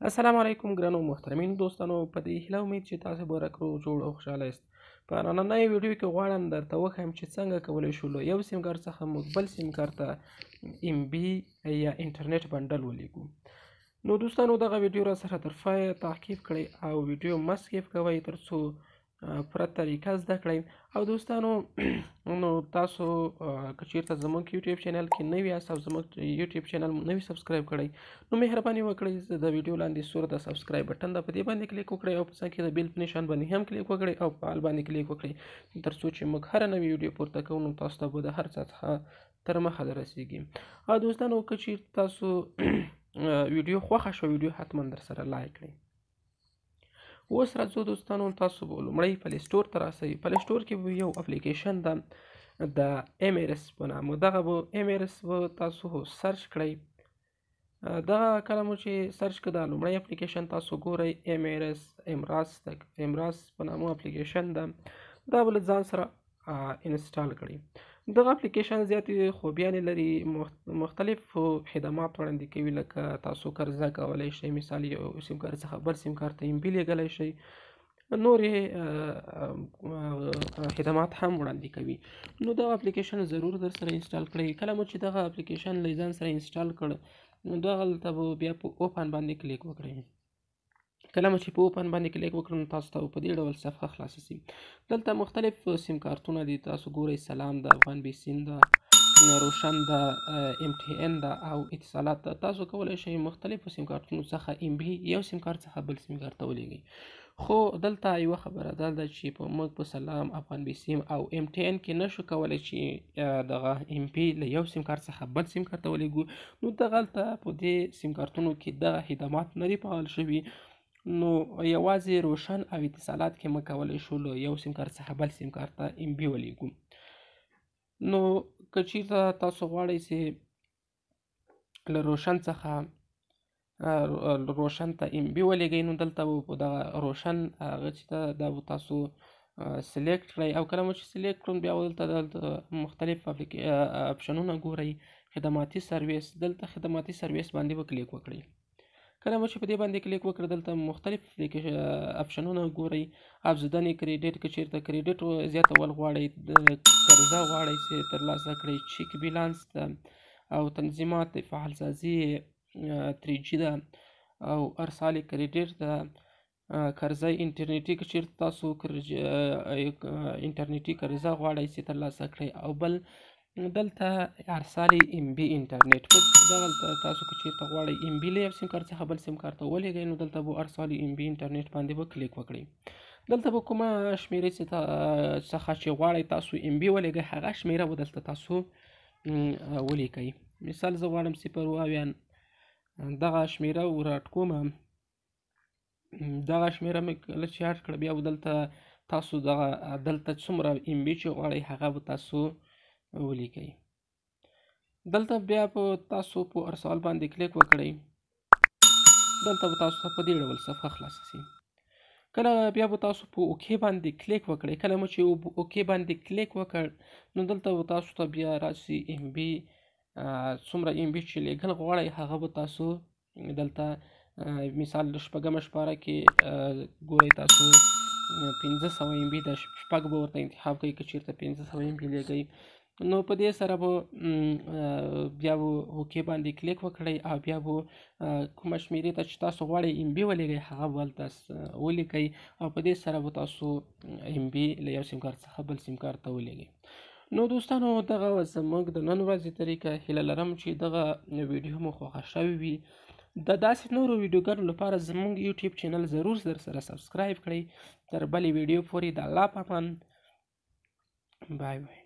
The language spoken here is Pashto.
السلام علیکم ګرانو محترمین دوستانو، په دې هیله امید چې تاسو به رک روغ جوړ او خوشحاله یاست. په نننۍ ویډیو کې غواړم درته وښایم چې څنګه کولی شو له یو سیم کارت څخه موږ بل سیم کارت ته ام بي یا انټرنیټ بنډل ولیږو. نو دوستانو، دغه ویډیو را سره تر پایه تعقیب کړئ او ویډیو مه skip کوئ تر څو پوره طریقه زده کړئ. او دوستانو، نو تاسو که چیرته زموږ یوټیوب چینل کې نوي یاست او زموږ یوټیوب چینل مو نوي subscribe کړئ، نو مهرباني وکړئ د ویډیو لاندې سور د subscribe button ده، په دې باندې کلیک وکړئ او په څنګ کې د bell په نشان باندې هم کلیک وکړئ او په all باندې کلیک وکړئ تر څو چې موږ هره نوې ویډیو پورته کوو نو تاسو ته به د هر څه څخه تر مخه درسیږي. او دوستانو، که چیرته تاسو ویډیو خوښه شوه، ویډیو حتما در سره like کړئ. اوس راځو دوستانو، تاسو به لومړی Play Store ته راسئ. Play Store کې به یو اپلیکیشن ده د ایمیرس په نامه، دغه به ایمیرس به تاسو search کړئ. دغه کله مو چې search کړه، دا لومړی اپلیکیشن تاسو ګورئ، ایمیرس امراس امراس په نامه اپلیکیشن ده، دا به له ځان سره install کړئ. دغه اپلیکیشن زیاتې خوبیانې لري، مختلف خدمات وړاندې کوي، لکه تاسو قرضه کولی شئ، مثال یو سیم کارت څخه بل سیم کارت ته ام بي لیږلی شئ، نورې خدمات هم وړاندې کوي. نو دغه اپلیکیشن ضرور در سره install کړئ. کله مو چې دغه اپلیکیشن له ځان سره install کړ، نو دغلته به بیا په open باندې کلیک وکړئ. کله مو چې په open باندې کلیک وکړو، نو تاسو ته په دې ډول صفحه خلاصه شي. دلته مختلف سیم کارتونه دي، تاسو ګورئ، سلام ده، افغان بیسیم ده، روشن ده، ام ټي ان ده او اتصالات ده. تاسو کولی شئ مختلفو سیم کارتونو څخه ام بي یو سیم کارت څخه بل سیم کارت ته ولیږئ. خو دلته یوه خبره دا ده چې په موږ په سلام، افغان بیسیم او ام ټي ان کې نشو کولی چې دغه ام بي له یو سیم کارت څخه بل سیم کارت ته ولیږو. نو دغلته په دې سیم کارتونو کې دغه خدمات نه دي فعال شوي، نو یوازې روشن او اتصالات کې موږ کولی شو له یو سیم کارت څخه بل سیم کارت ته ام بي ولیږو. نو که چیرته تاسو غواړئ چې له روشن څخه روشن ته ام بي ولیږئ، نو دلته به په دغه روشن هغه چې ده دا به تاسو select کړئ. او کله مو چې select کړو، بیا دلته مختلف اپشنونه ګورئ، خدماتي سرویس، دلته خدماتي سرویس باندې به کلیک وکړئ. کله مو چې په دې باندې کلیک وکړ، دلته مختلف اپشنونه ګورئ، افزودنې credit، که چیرته credit زیاتول غواړئ، قرضه غواړئ چې ترلاسه کړئ، check balance ده او تنظیمات د فعالسازي 3G ده او ارسال credit ده، قرضه انټرنیټي، که چیرته تاسو انټرنیټي قرضه غواړئ چې ترلاسه کړئ. او بل دلته ارسال ام بي انټرنیټ، دغلته تاسو که چیرته غواړئ ام بي له یو سیم کارت څخه بل سیم کارت ته ولیږئ، نو دلته به ارسال ام بي انټرنیټ باندې به کلیک وکړئ. دلته به کومه شمیرې څخه چې غواړئ تاسو ام بي ولیږئ، هغه شمیره به دلته تاسو ولیکئ. مثال زه غواړم 070 دغه شمیره ور add کوم، دغه شمیره مې کله چې add کړه، بیا به دلته تاسو دغه دلته څومره ام بي چې غواړئ هغه به تاسو ولیکئ. دلته بیا په تاسو په ارسال باندې کلیک وکړئ، دلته به تاسو ته په دې ډول صفحه خلاصه شي. کله بیا به تاسو په okay باندې کلیک وکړئ. کله مو چې okay باندې کلیک وکړ، نو دلته به تاسو ته بیا راشي ام بي، څومره ام بي چې لیږل غواړئ هغه به تاسو دلته، مثال د شپږمه شپاره کې، ګورئ تاسو 500 ام بي د شپږ به ورته انتخاب کړئ که چیرته 500 ام بي لیږئ. نو په دې سره به بیا به okay باندې کلیک وکړئ او بیا به کومه شمیرې ته چې تاسو غواړئ ام بي ولیږئ هغه به هلته ولیکئ او په دې سره به تاسو ام بي له یو سیم کارت څخه بل سیم کارت ته ولیږئ. نو دوستانو، دغه زموږ د نن ورځې طریقه. هیله لرم چې دغه ویډیو مو خوښه شوې وي. د داسې نورو ویډیوګانو لپاره زموږ یوټیوب چینل ضرور در سره subscribe کړئ. تر بلې ویډیو پورې د الله په امان. bye bye.